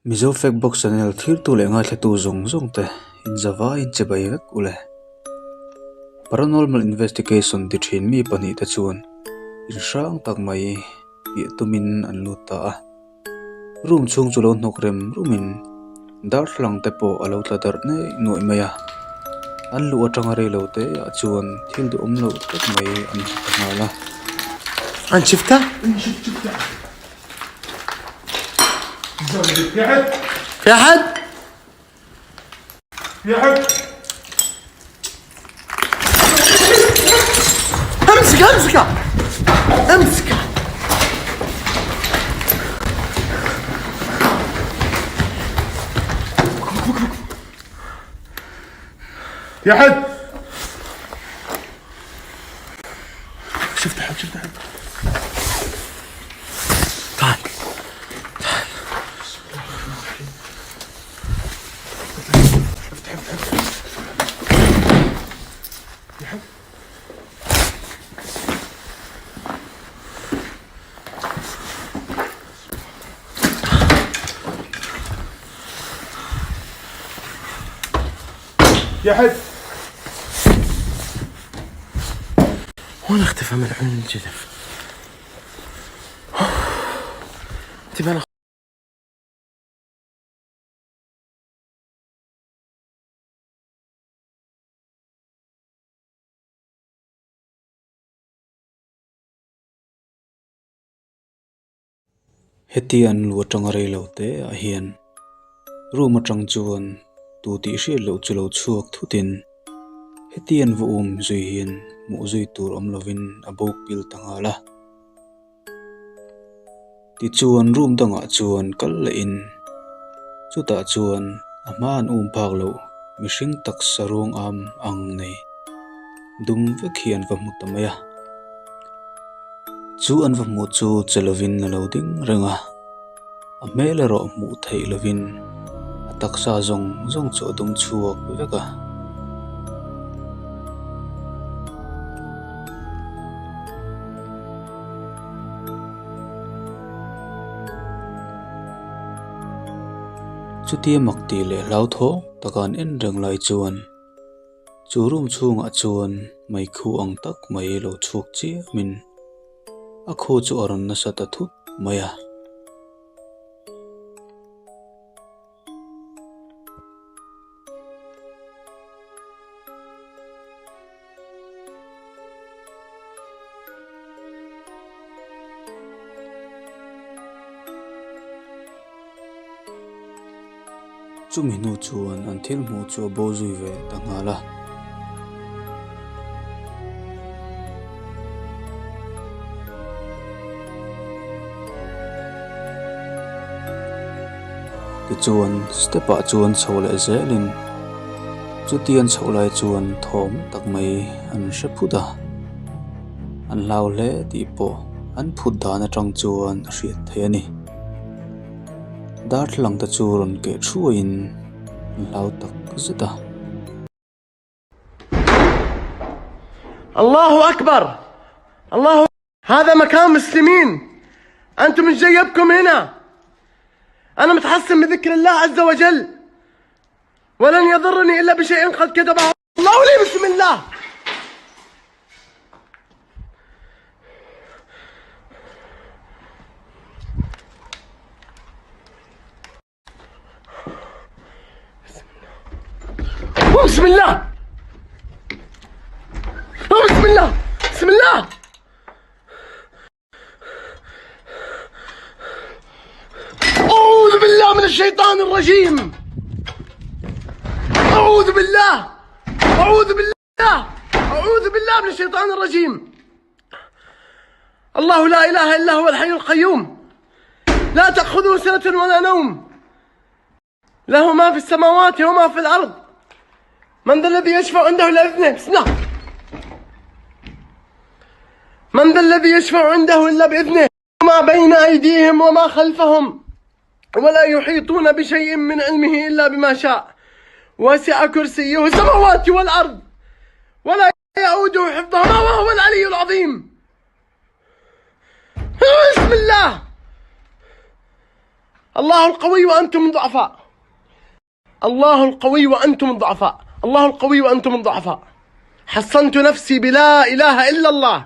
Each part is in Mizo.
Mizo Factbox Channel thirtu leh ngaithlatu zawng zawng te inzavai in che bai vek u le. Paranormal Investigation ti thin mi pahnihte chuan inhrang tak mai piah tumin an lut ta a. Room chhung chu lo hnawk rem rumin darthlalang te pawh a lo tla darh nuaih nuaih mai a. An luh atanga rei lo te ah chuan thil duhawm loh tak mai an hmu ta nghal a. An shift a? Fi ahad? امسك امسكه امسكه يا حد شفت حد شفت حد تعال يا حد وين اختفى ملعون الجذف؟ تبي Heti an lu atanga rei lo te ah hian room atang chuan tu tih hriat loh chu lo chhuak thutin heti an va um zui hian hmuh zui tur awm lovin a bo pil ta nghal a. Tichuan room dangah chuan kal lehin chutah chuan a hma an um phak loh mihring taksa ruang am ang nei dum vek hi an va hmu ta mai a. Chu an va hmuh chu che lovin a lo ding reng a, a hmel erawh hmuh theih lovin a taksa zawng zawng chu a dum chhuak vek a. Chutia mak tih leh hlauthawng taka an en reng lai chuan chu room chhungah chuan meikhu ang tak mai lo chhuak chiamin a khu chu a rawn nasa ta thut mai a. Chumi hnu chuan an thil hmuh chu a bo zui ve ta nghal a. Tichuan step ah chuan chho leh zelin chuti an chhoh lai chuan thawm tak mai an hre phut a, an hlau hle tih pawh an phut dan atang chuan a hriat theih a ni. Darthlalang te chu rawn keh thuaiin an hlau tak zet a. Allahu Akbar Allahu هذا مكان مسلمين انتم ايش جايبكم هنا انا متحصن بذكر الله عز وجل ولن يضرني الا بشيء قد كتبه الله لي بسم الله بسم الله بسم الله بسم الله أعوذ بالله من الشيطان الرجيم أعوذ بالله أعوذ بالله أعوذ بالله من الشيطان الرجيم الله لا إله إلا هو الحي القيوم لا تأخذه سنة ولا نوم له ما في السماوات وما في الأرض من ذا الذي يشفع عنده إلا بإذنه بسم الله من ذا الذي يشفع عنده إلا بإذنه ما بين أيديهم وما خلفهم ولا يحيطون بشيء من علمه إلا بما شاء وسع كرسيه السماوات والأرض ولا يؤوده حفظهما وهو العلي العظيم بسم الله. الله القوي وأنتم الضعفاء الله القوي وأنتم الضعفاء الله القوي وأنتم الضعفاء حصنت نفسي بلا إله إلا الله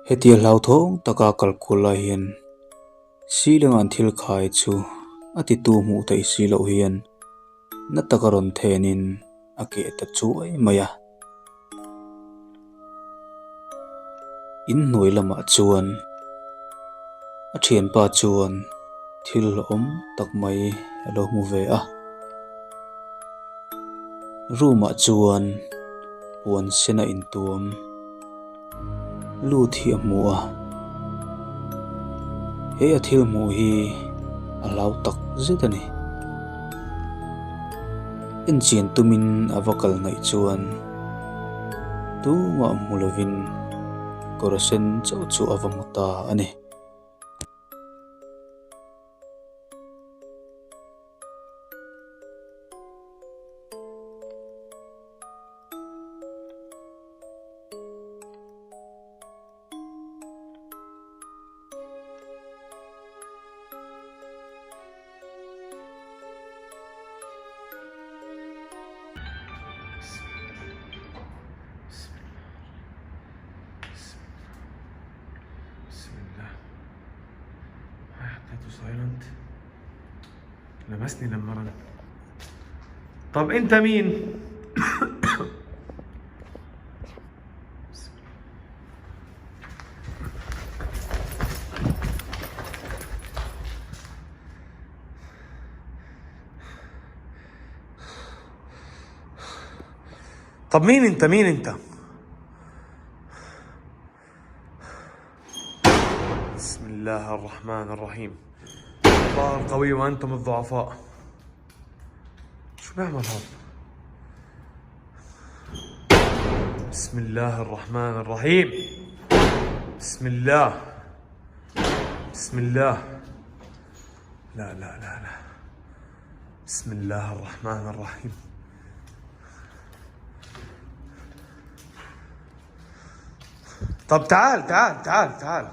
Hetia hlauthawng taka kal kual lai hian ceiling an thil khai chu a titu hmuh theih si loh hian na taka rawn thenin a keh ta chuai mai a. In hnuai lamah chuan a thianpa chuan thil hlauhawm tak mai a lo hmu ve a. Room ah chuan puan sen a intuam lut hi a hmu a, he a thil hmuh hi a hlau tak zet a ni. Enchian tumin a va kal hnaih chuan tumah hmu lovin kawr sen chauh chu a va hmu ta a ni. حطيته سايلنت لمسني لما رن طب انت مين؟ طب مين انت مين انت؟ بسم الله الرحمن الرحيم الله القوي وانتم الضعفاء شو بيعمل هذا؟ بسم الله الرحمن الرحيم بسم الله بسم الله لا لا لا لا بسم الله الرحمن الرحيم طب تعال تعال تعال تعال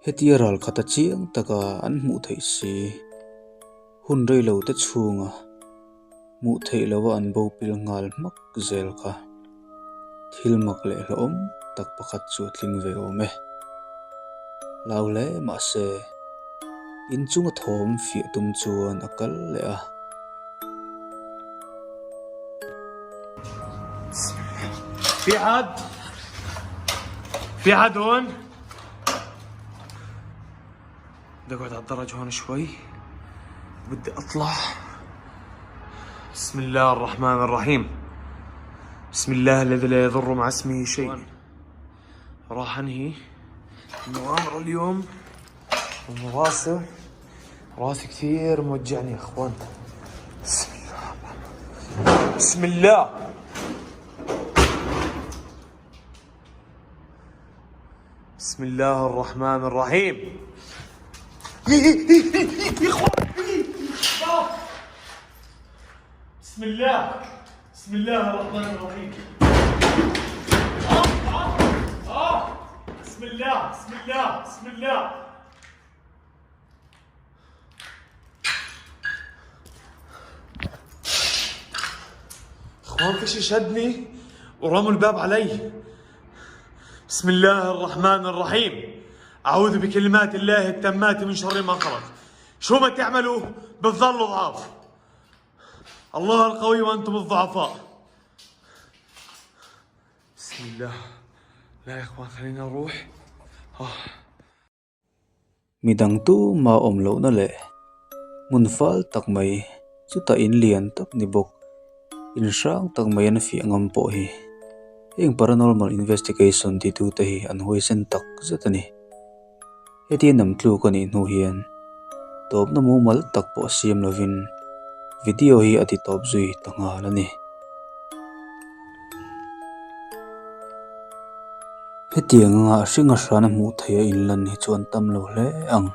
Hetia ral khat a chiang taka an hmuh theih si. Hun rei lo te chhunga hmuh theih lova an bo pil nghal hmak zel kha. Thil mak leh hlauhawm tak pakhat chu a tling ve awm e. Hlau hle mahse inchunga thawm fiah tum chuan a kal leh a. في حد في حد هون بدي اقعد على الدرج هون شوي بدي اطلع بسم الله الرحمن الرحيم بسم الله الذي لا يضر مع اسمه شيء راح انهي المغامرة اليوم راسي راسي كثير موجعني يا اخوان بسم الله بسم الله بسم الله الرحمن الرحيم بسم الله بسم الله الرحمن الرحيم آه آه بسم الله بسم الله بسم الله اخوان في شي شدني ورموا الباب علي بسم الله الرحمن الرحيم اعوذ بكلمات الله التامات من شر ما خلق شو ما تعملوا بتظلوا ضعاف الله القوي وانتم الضعفاء بسم الله لا يا اخوان خلينا نروح آه. Midang tuma awm lohna leh hmun fal tak mai chutah in lian tak ni bawk. In hrang tak mai an fiah ngam pawh hi heng paranormal investigation titute hi an huaisen tak zet a ni. Hetia nam tluk a nih hnu hian tawpna mumal tak pawh siam lovin video hi a ti tawp zui ta nghal a ni. Hetiang anga a hring a hran a hmuh theih a inlan hi chu an tam lo hle ang.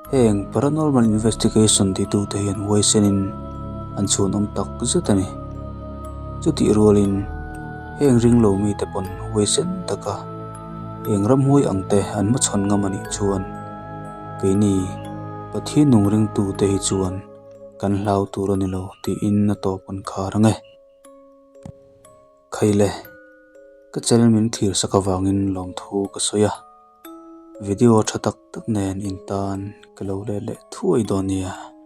Heng paranormal investigation titute hian huaisenin an chhuanawm tak zet a ni. Chutih rualin heng ringlo mite pawn huaisen taka eng ramhuai ang te an hmachhawn ngam a nih chuan keini Pathian nung ringtute hi chuan kan hlau tur a ni lo tiin a tawp an khar ang e. Khaile, ka channel min thlir sak avangin lawmthu ka sawi a, video tha tak tak nen in tan ka lo let leh thuai dawn nia.